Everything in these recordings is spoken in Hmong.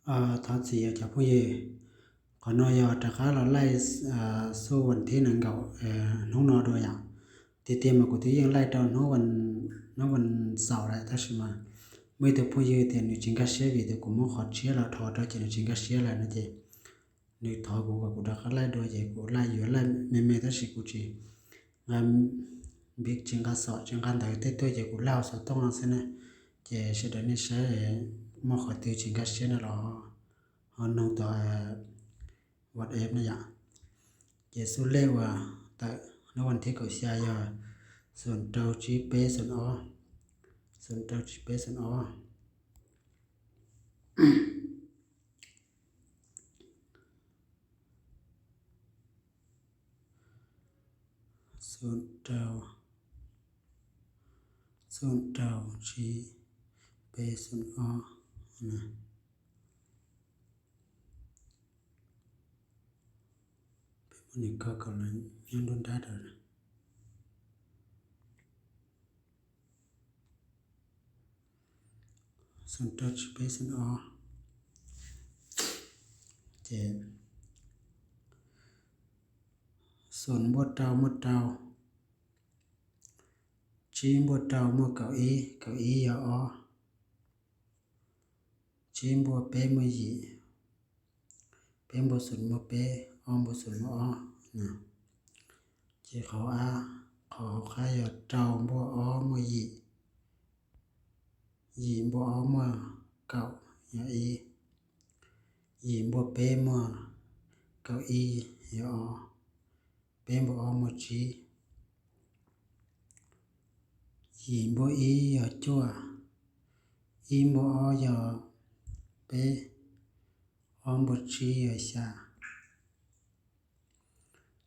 Thov txim cov phooj ywg, qhov no yog rov qab los laij xuj vas thib nees nkaum hnub no dua yom. Tiag tiag mas kuv twb yeej laij rau hnub vas xaum lawm tab sis mas muaj ib tug phooj ywg tias nws tsis nkag siab vim tias kuv muab qhov tshiab los dhos rau ces nws tsis nkag siab lawm no ces nws thov kuv kom kuv rov qab laij dua ces kuv laij yuav laij me me tab sis kuv tsis nqa, tsis nqa xom tsis nqa ntawv tej tuaj ces kuv laij hauv xov tooj no xwb na. Ces sawv daws nej saib muaj qhov twg tsis nkag siab no los ho nug tom WhatsApp na yom. Ces xuj lej uas tawm hnub vas thib kaum xya yog xoom rau tsib peb xoom ob, xoom rau tsib peb xoom ob, xoom rau, xoom rau tsib peb xoom ob. Peb muab nws koj kom lawv nyob nruab nrab rau. Xoom rau tsib peb xoom ob, ces xoom npuaj rau muaj rau, tsib npuaj rau muaj kaum ib, kaum ib yog ob, tsib npuaj peb muaj yim, peb npuaj xoom muaj peb, ob npuaj xoom muaj ob. Ces qhov, qhov hauv qab yog rau npuaj ob muaj yim, yim npuaj ob muaj kaum yog ib, yim npuaj peb muaj kaum ib yog ob, peb npuaj ob muaj tsib, yim npuaj ib yog cuaj, ib npuaj ob yog peb, ob npuaj tsib yog xya,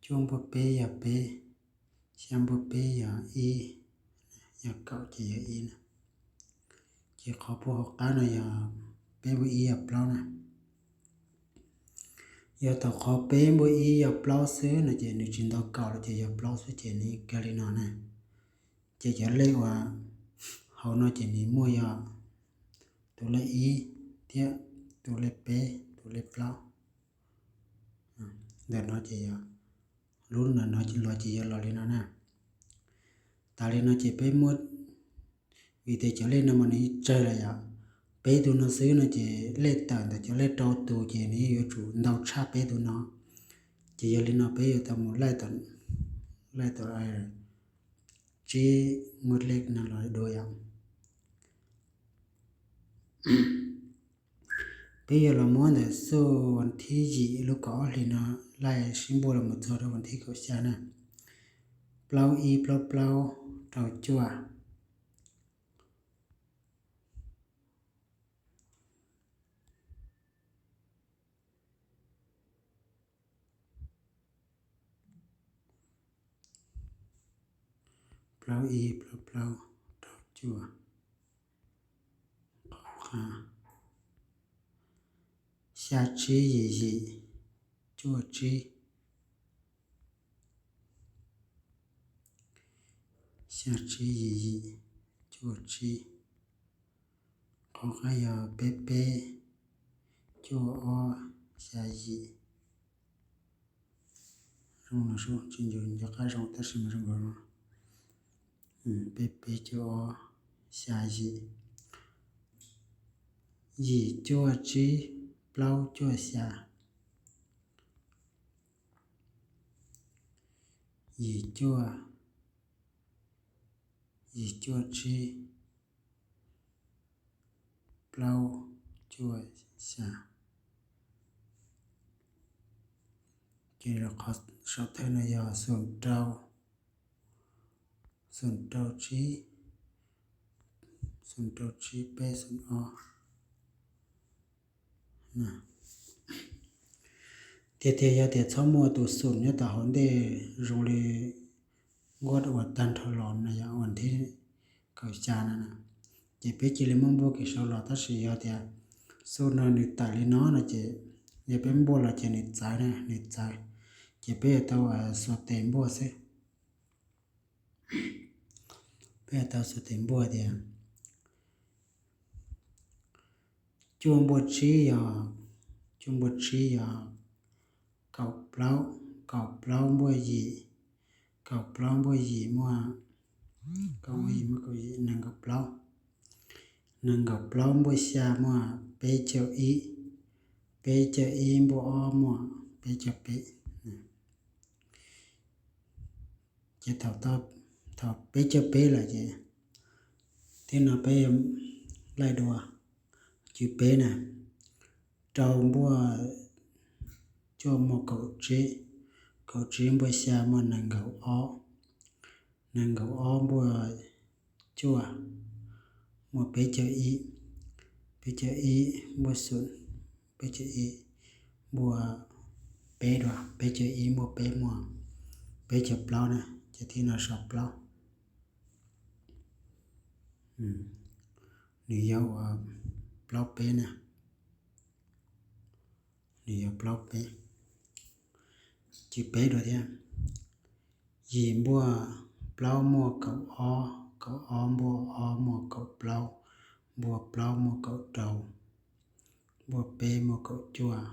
cuaj npuaj peb yog peb, xya npuaj peb yog ib, yog kaum ces yog ib na. Ces qhov puag hauv qab no yog peb npuaj ib yog plaub na. Yog thaum qhov peb npuaj ib yog plaub xwb no ces nws tsis ntau kaum los ces yog plaub xwb ces nws kawg li no na. Ces cov lej uas hauv no ces nws muaj yog tus lej ib thiab tus lej peb, tus lej plaub. Ntawm no ces yog lub no los ces yog los li no na. Tas li no ces peb muab, vim tias cov lej no mas nws tsawg lawm yom, peb tus no xwb no ces lej tawm ntawm cov lej rau tus ces nws yuav tsum ntau tshaj peb tus no. Ces yog li no peb yuav tau mus laij tau, laij tau tsib muaj lej no los dua yom. Peb yuav los muab ntawm xuj vas thib yim lub kaum ob hlis no laij sib npuaj los mus txog rau vas thib kaum xya na. Plaub ib plaub plaub rau cuaj, plaub ib plaub plaub rau cuaj, qhov qab xya tsib yim yim cuaj tsib, xya tsib yim yim cuaj tsib, qhov qab yog peb peb cuaj ob xya yim. Zoo no sub, tsis nco qab zoo tab sis mas zoo nkaus no. Peb peb cuaj ob xya yim, yim cuaj tsib plaub cuaj xya, yim cuaj, yim cuaj tsib plaub cuaj xya. Ces qhov saum thawj no yog xoom rau, xoom rau tsib, xoom rau tsib peb xoom ob. Tiag tiag yog tias txhob muaj tus xoom nyob tom hauv ntej zoo li nkuaj uas tag nrho los no yog vas thib kaum xya no na, ces peb cia li muab npuaj kev sau los tab sis yog tias xuj no nws tawm li no no ces yog peb npuaj los ces nws txawv na, nws txawv, ces peb yuav tau xuas tes npuaj xwb. Peb yuav tau xuas tes npuaj tias Cuaj npuaj tsib yog, cuaj npuaj tsib yog kaum plaub, kaum plaub npuaj yim, kaum plaub npuaj yim muaj, kaum npuaj yim muaj kaum yim, nees nkaum plaub, nees nkaum plaub npuaj xya muaj peb caug ib, peb caug ib npuaj ob muaj peb caug peb. Ces thaum, thaum peb caug peb lawm ces, thiab no peb laij dua cwj peb na, rau npuaj cuaj muaj kaum tsib, kaum tsib npuaj xya muaj nees nkaum ob, nees nkaum ob npuaj cuaj muaj peb caug ib, peb caug ib npuaj xum, peb caug ib npuaj peb dua, peb caug ib npuaj peb muaj peb caug plaub na, ces thiab no sau plaub. Nws yog ua plaub peb na, nws yog plaub peb, cwj peb dua thiab. Yim npuaj plaub muaj kaum ob, kaum ob npuaj ob muaj kaum plaub, npuaj plaub muaj kaum rau, npuaj peb muaj kaum cuaj,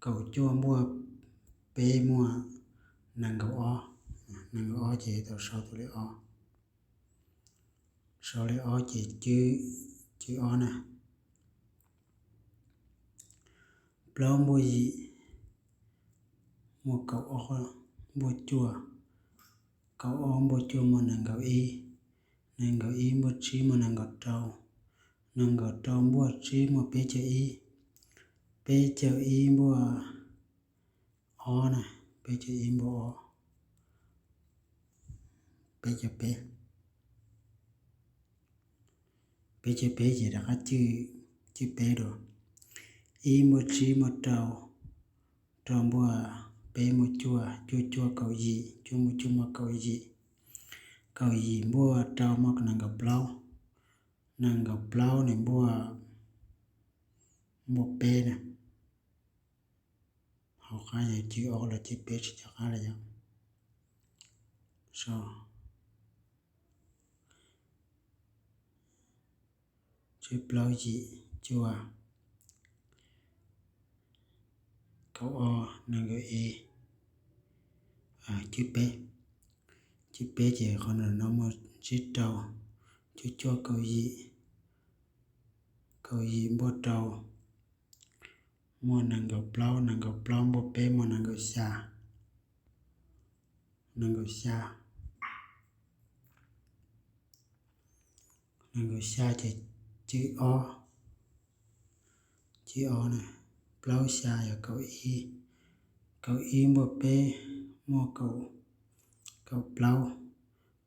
kaum cuaj npuaj peb muaj nees nkaum ob, nees nkaum ob ces tau sau tus li ob, sau li ob ces cwj, cwj ob na. Plaub npuaj yim muaj kaum ob npuaj cuaj, kaum ob npuaj cuaj muaj nees nkaum ib, nees nkaum ib npuaj tsib muaj nees nkaum rau, nees nkaum rau npuaj tsib muaj peb caug ib, peb caug ib npuaj ob na, peb caug ib npuaj ob, peb caug peb, peb caug peb ces rov qab cwj, cwj peb dua. Ib npuaj tsib muaj rau, rau npuaj peb muaj cuaj, cuaj cuaj kaum yim, cuaj muaj cuaj muaj kaum yim, kaum yim npuaj rau muaj nees nkaum plaub, nees nkaum plaub nws npuaj, npuaj peb na. Hauv qab yog cwj ob los cwj peb tsis nco qab li yom. Tsib plaub yim cuaj, kaum ob nees nkaum ib, cwj peb, cwj peb ces qhov no muaj tsib rau, cuaj cuaj kaum yim, kaum yim npuaj rau muaj nees nkaum plaub, nees nkaum plaub npuaj peb muaj nees nkaum xya, nees nkaum xya, nees nkaum xya ces cwj ob, cwj ob na, plaub xya yog kaum ib, kaum ib npuaj peb muaj kaum, kaum plaub,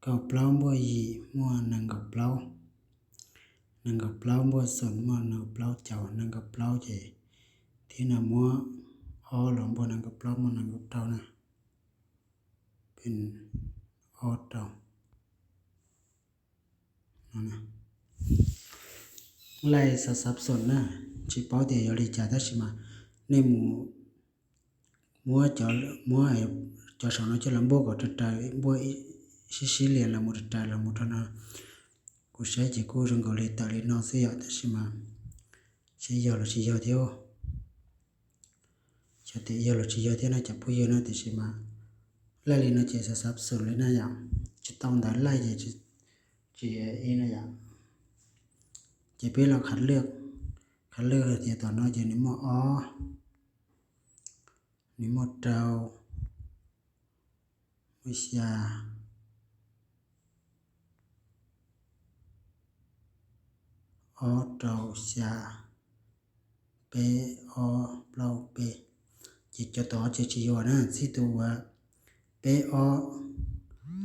kaum plaub npuaj yim muaj nees nkaum plaub, nees nkaum plaub npuaj xoom muaj nees nkaum plaub caum, nees nkaum plaub ces thiab no muab ob los npuaj nees nkaum plaub muaj nees nkaum rau na, peb ob rau. Laij xav xav xoom na, tsis paub tias yog li cas tab sis mas nej mus muab, muab cov saum no coj los npuaj kom raws raws, npuaj sib sib li los mus raws raws los mus rau no. Kuv saib ces kuj zoo nkaus li tawm li no xwb yom, tab sis mas saib yog los tsis yog thiab, xyov tias yog los tsis yog thiab no cov phooj ywg na, tiam sis mas laij li no ces xav xav xoom li na yom, tsis tau ntawv laij ces tsis ib na yom. Ces peb los khav lwj, khav lwj hais tias tom no ces nws muaj ob, nws muaj rau, muaj xya, ob rau xya, peb ob plaub peb, ces cov tom ces tsis yuav na, txij tus uas peb ob,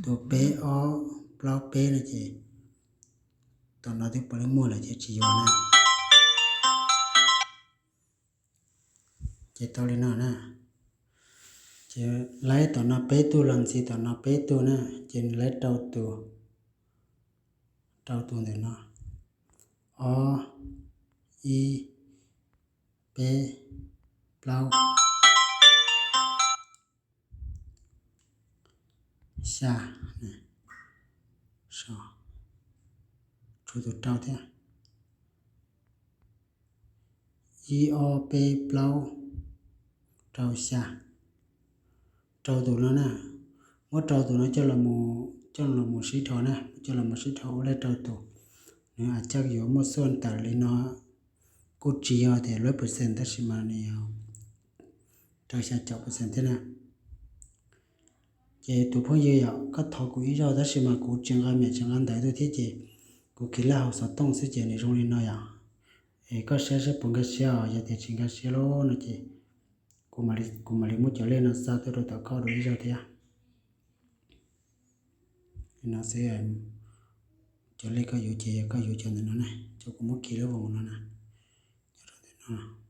tus peb ob plaub peb no ces tom no twb puav leej muaj lawm ces tsis yuav na. Ces tau li no na. Ces laib tom no peb tug los ntxiv tom no peb tug na, ces nws laib rau tus, rau tus ntawm no, ob, ib, peb, plaub, xya, tshuav tus rau thiab. ib ob peb plaub rau xya, rau tus no na. Muab rau tus no coj los mus sib dhos na, coj los mus sib dhos ua lej rau tus. Nws a caj yuav muaj xuaj tawm li no, kuj tsis yog tias lawm percent tab sis mas nws yog rau xya caum percent thiab na. Ces tus phooj ywg yom, koj thov kuv ib zaug tab sis mas kuv tsis nqa mem tsis nqa ntawv tuaj thiab ces kuv kis laj hauv xov tooj xwb ces nws zoo li no yom. Es koj saib saib puas nkag siab os, yog tias tsis nkag siab lawm no ces kuv mam li muab cov lej no xa tuaj rau tom koj dua ib zaug thiab. No xwb, cov lej koj yuav ces yog koj yuav cov ntawm no na, cov kuv muab kis lub voo no na, cov rau ntawm no.